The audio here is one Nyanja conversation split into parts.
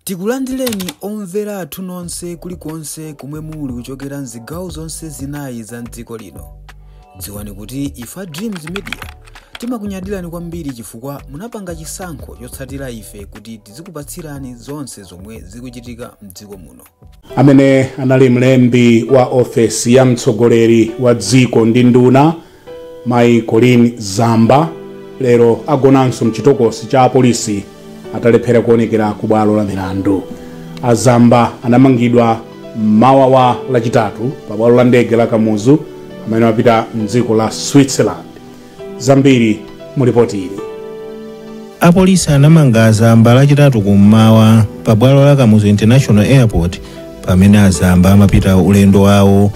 Tikulandireni omvera athu nonse kulikonse kumwe muli kuchokera mzigawo zonse zinayi za mdziko lino. Dziwani kuti ifa Dreams Media timakunyadirani kwambiri chifukwa munapanga chisankho chotsatira ife kuti tizikupatsirani zonse zomwe zikuchitika mdziko muno. Amene anali mlembi wa ofesi ya mtsogoleri wa dziko ndi nduna, mayi Colleen Zamba, lero agonanso mchitokosi cha apolisi atalephera kuonekera ku bwalo la milandu. Azamba anamangidwa mmawa wa Lachitatu pa bwalo la ndege la Kamuzu amene amapita mdziko la Switzerland. Zambiri mu ripoti ili. Apolisi anamanga Azamba Lachitatu kummawa pa bwalo la Kamuzu International Airport pamene Azamba amapita ulendo wawo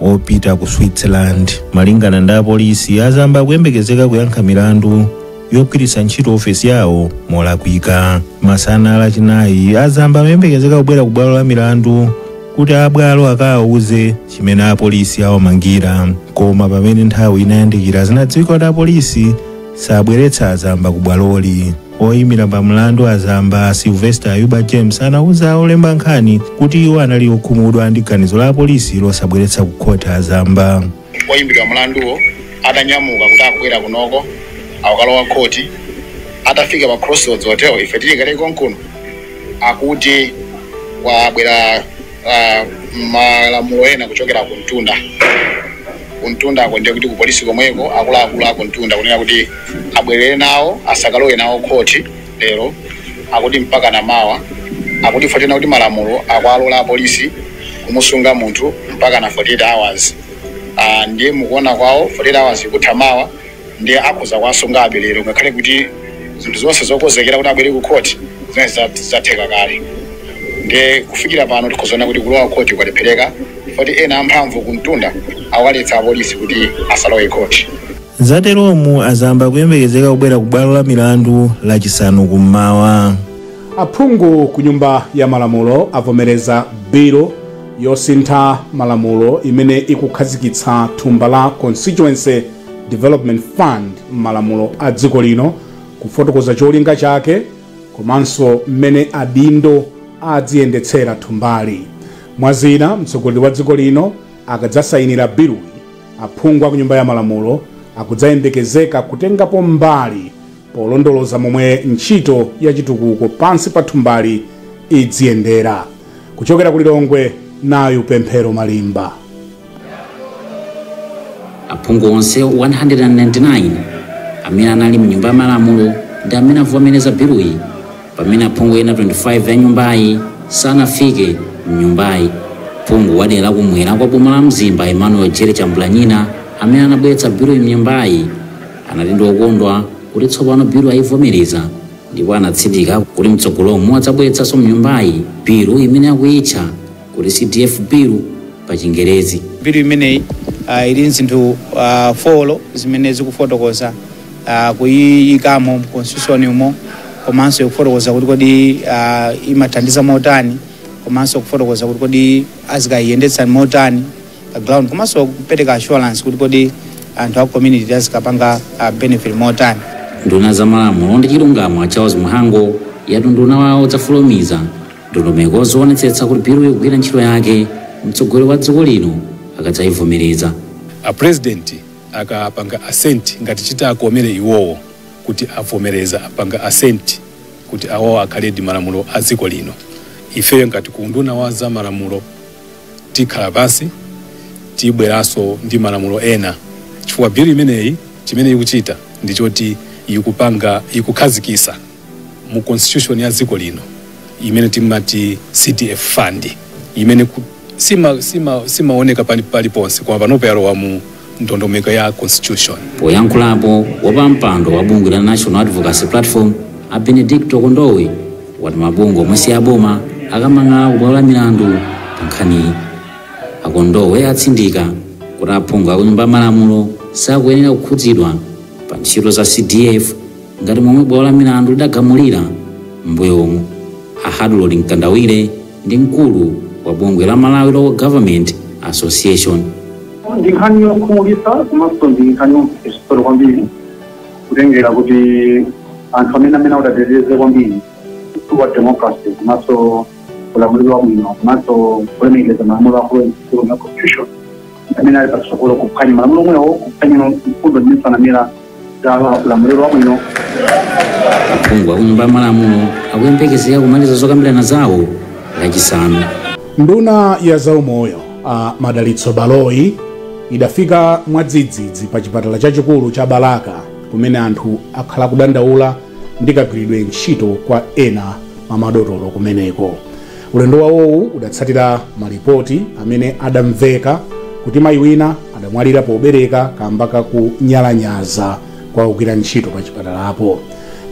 opita ku Switzerland. Malingana ndi apolisi, Azamba akuyembekezeka kuyankha milandu yogwiritsa ntchito ofesi yawo molakwika. Masana Lachinayi, Azamba amayembekezeka kubwera ku bwalo la milandu kuti abwalo akawauze chimene apolisi awamangira, koma pamene nthawi inayandikira, zinadziwika kuti apolisi sabweretsa Azamba ku bwaloli. Oyimira pa mlandu Azamba, Sylvester Ayuba James, anauza olemba nkhani kuti iwo anali okhumudwa ndi ganizo la apolisi losabweretsa ku khoti Azamba. Oyimbidwa mlanduwo atanyamuka kuti akubwera kunoko akukalowa khoti, atafika pa Crossroads Hotel, ife tili kale konkuno, akuti kwabwera malamulo ena kuchokera kumtunda. Kumtundako ndiye kuti kupolisi komweko, akuluakulu akumtunda kunena kuti abwerere nawo, asakalowe nawo khoti lero, akuti mpaka namawa. Akuti fatena kuti malamulo akualola apolisi kumusunga munthu mpaka na 48 hours. Ndiye mukuona kwawo 48 hours ikutha mawa, ndiye akhoza kuwasungabe lero ngakhale kuti zinthu zonse zokonzekera kuti abwere ku khoti zimene zatheka kale. Ndiye kufikira pano tikhozaona kuti kulowa khoti kwalephereka poti ena amphamvu kumtunda akuwaletsa apolisi kuti asalowe khoti. Zateromu, Azamba kuyembekezeka kubwera ku bwalo la milandu Lachisanu kummawa. Aphungu ku Nyumba ya Malamulo avomereza bilu yosintha malamulo imene ikukhazikitsa thumba la Constituency Development Fund m'malamulo a dziko lino, kufotokoza cholinga chake komanso mmene adindo adziyendetsera thumbali. Mwazina, mtsogoleri wa dziko lino akadzasayinira biluyi, aphungu a ku Nyumba ya Malamulo akudzayembekezeka kutengapo mbali polondoloza momwe ntchito ya chitukuko pansi pa thumbali idziyendera. Kuchokera ku Lilongwe, nayu Pemphero Malimba. Aphungu onse 199 amene anali mnyumba ya malamulo ndi amene avomereza biluyi, pamene aphungu ena 25 ya nyumbayi sanafike mnyumbayi. Phungu wa dera kumwera kwa boma la Mzimba, Emmanuel Jere Chambulanyina, amene anabweretsa biluyi mnyumbayi, anati ndi okondwa kuti tsopano bilu ayivomereza, ndipo anatsindika kuti mtsogolomu adzabweretsanso mnyumbayi bilu imene akuyitcha kuti CDF bill pa Chingerezi. Bilu imeneyi ili zinthu 4 zimene zikufotokoza kuyikamo mu constitution umo, komanso ikufotokoza kuti kodi imathandiza motani, komanso kufotokoza kuti kodi azikayiyendetsa motani pa ground, komanso kupereka assurance kuti kodi anthu a community azikapanga benefit motani. Nduna za malamulo ndi chilungamo a Charles Mhango yati nduna wawo udzafulumiza ndondomeko zoonetsetsa kuti bilu ikugwira ntchito yake mtsogoleri wa dziko lino akadzayivomereza. A president akapanga assent, ngati chitakomere iwowo kuti avomereza, apanga assent kuti awowo akhaledi malamulo a dziko lino, ifeyo ngati ku nduna wa za malamulo tikhala pansi, tibweranso ndi malamulo ena, chifukwa bilu imeneyi chimene ikuchita ndichoti ikupanga, ikukhazikisa mu constitution ya dziko lino imene timati CDF fund, imene simaoneka paliponse, koma panopo yalowa mu ndondomeko ya constitution. Poyankhulapo, wapampando wa bungwe la National Advocacy Platform a Benedicto Kondowe wati mabungwe omwe si aboma akamang'ala kubwalo la milandu pa nkhaniyi. Akondowe atsindika kuti aphungu a ku Nyumba ya Malamulo sakuyenera kukhudzidwa pa ntchito za CDF ngati momwe bwalo la milandu lidagamulira m'mbuyomu. A Hadlod Mkandawire ndi mkulu wa bungwe la Malawi Local Government Association. Ndi nkhani yokhumudwitsa komanso ndi nkhani yomvetsa kwambiri, kutengera kuti anthu amene akuteteze kwambiri Wa democracy komanso ulamuliro wabwino komanso kulemekeza malamulo akulu na constitution amene ali patsogolo kuphwanya malamulo omwewo, kuphwanya mfundo zimene sanamira za ulamuliro wabwino. Aphungu akunyumba ya malamulo akuyembekezeka kumaliza zokambirana zawo Lachisanu. Nduna ya zaumoyo a Madalitso Baloyi idafika mwadzidzidzi pa chipatala chachikulu cha Balaka, kumene anthu akhala kudandaula ndi kagwiridwe ntchito kwa ena mwa madotolo kumeneko. Ulendo wawowu udatsatira malipoti amene adamveka kuti mayi wina adamwalira pobereka kamba kakunyalanyaza kwa kugwira ntchito pa chipatalapo.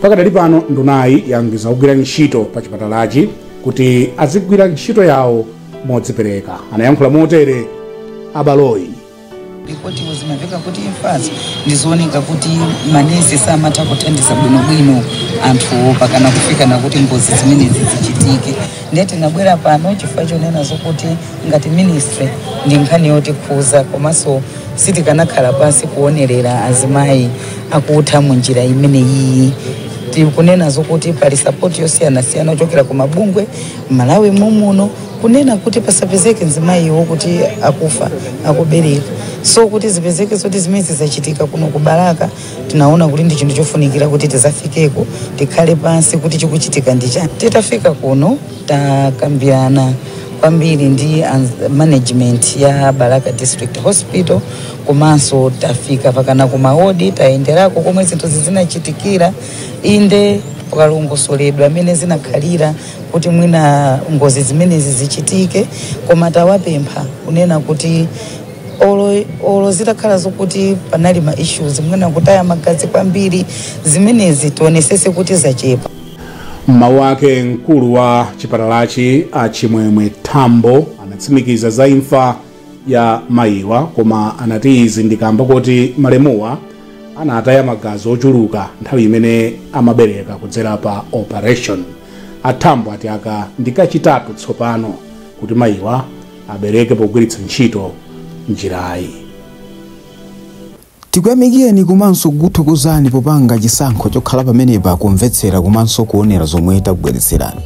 Pakadali pano, ndunayi yalangiza kugwira ntchito pa chipatalachi kuti azigwira ntchito yawo modzipereka. Anayankhula motere a Baloyi. Ripotiwo zimamveka kuti imfazi ndizioneka kuti manesi samatha kuthandiza bwinobwino anthuwo pakana kufika nakuti ngozi zimenezi zichitike. Ndiye tinabwera pano chifukwa chonena zokuti ngati ministry ndi nkhani yotikhuza, komanso sitikanakhala pansi kuonerera azimayi akutha mu njira imeneyi. Tikunena zokuti pali support yosiyanasiyana ochokera ku mabungwe Malawi mumuno kunena kuti pasapezeke mzimayiwo kuti akufa akubereka. So kuti zipezeke zoti zimene zachitika kuno ku Balaka, tinaona kuti ndi chinthu chofunikira kuti tizafikeko, tikhale pansi kuti chikuchitika ndi chani. Titafika kuno, takambirana kwambiri ndi management ya Balaka District Hospital, komanso tafika pakana ku mawodi, tayenderako komwe zinthu zinachitikira. Inde, pakalongosoledwa amene zinakhalira kuti mwina ngozi zimenezi zichitike, koma tawapempha kunena kuti olo zitakhala zokuti panali ma issues, mwina kutaya magazi kwambiri, zimenezi tionesese kuti zachepa. Mmawu ake, mkulu wa chipatalachi a Chimwemwe Thambo anatsimikiza za imfa ya mayiwa, koma anati izi ndikamba kuti malemuwa anataya magazi ochuluka nthawi imene amabereka kudzera pa operation. A Thambo ati aka ndi kachitatu tsopano kuti mayiwa abereke pogwiritsa ntchito njirayi. Tikuyamikeni komanso kukuthokozani popanga chisankho chokhala pamenepa kumvetsera komanso kuonera zomwe takubweretserani.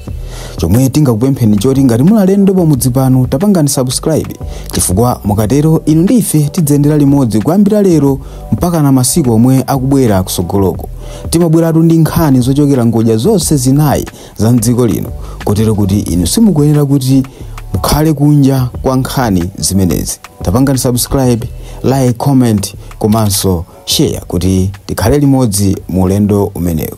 Chomwe tingakupempheni choti ngati muli alendo pamudzi pano, tapangani subscribe, chifukwa mukatero inu ndi ife tidzayendera limodzi kuyambira lero mpaka na masiku omwe akubwera kusogoloko. Timabweratu ndi nkhani zochokera ngodya zonse zinayi za mdziko lino, kotero kuti inu simukuyenera kuti mukhale kunja kwa nkhani zimenezi. Tapangani subscribe, like, comment komanso share kuti tikhale limodzi mu ulendo umenewu.